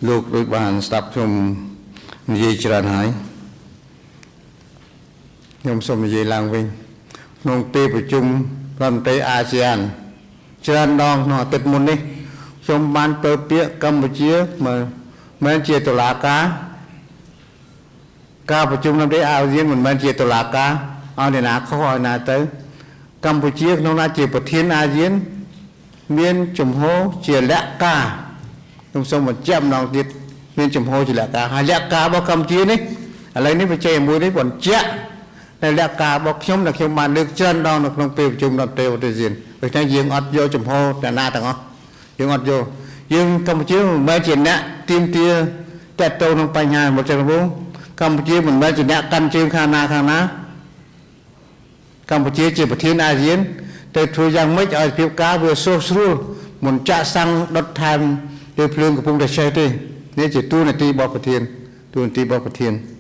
លោកដូចបានស្ដាប់ខ្ញុំនិយាយច្រើនហើយខ្ញុំសូមនិយាយឡើងវិញក្នុងពេលប្រជុំរដ្ឋមន្ត្រីអាស៊ានច្រើនដងក្នុងអាទិត្យមុននេះខ្ញុំបានប្រើពាក្យកម្ពុជាមិនមែនជាតុលាការការប្រជុំរដ្ឋមន្ត្រីអាស៊ានមិនមែនជាតុលាការឲ្យអ្នកណាខុសឲ្យណាទៅកម្ពុជាក្នុងនាមជាប្រធានអាស៊ានមានជំហរជាលក្ខការខ្ញុំសូមបញ្ជាក់ម្ដងទៀតមានជំហរជាលក្ខការហើយលក្ខការរបស់កម្ពុជានេះឥឡូវនេះវិជ័យមួយនេះបញ្ជាក់តែលក្ខការរបស់ខ្ញុំដែលខ្ញុំបានលើកច្រើនដងនៅក្នុងពេលប្រជុំរដ្ឋមន្ត្រីអាស៊ានដូច្នេះយើងអត់យកជំហរតែណាទាំងអស់យើងអត់យកយើងកម្ពុជាមិនមែនជាអ្នកទាមទារតេតទៅនឹងបញ្ហាមួយចឹងនោះកម្ពុជាមិនមែនជាអ្នកកាន់ជើងខាងណាខាងណាកម្ពុជាជាប្រធានអាស៊ានទៅធ្វើយ៉ាងម៉េចឲ្យភាពការវាសុសស្រួលមិនចាក់សាំងដុតថែមលើភ្លើងកំពុងតែឆេះទេនេះជាតួនាទីរបស់ប្រធានតួនាទីរបស់ប្រធាន។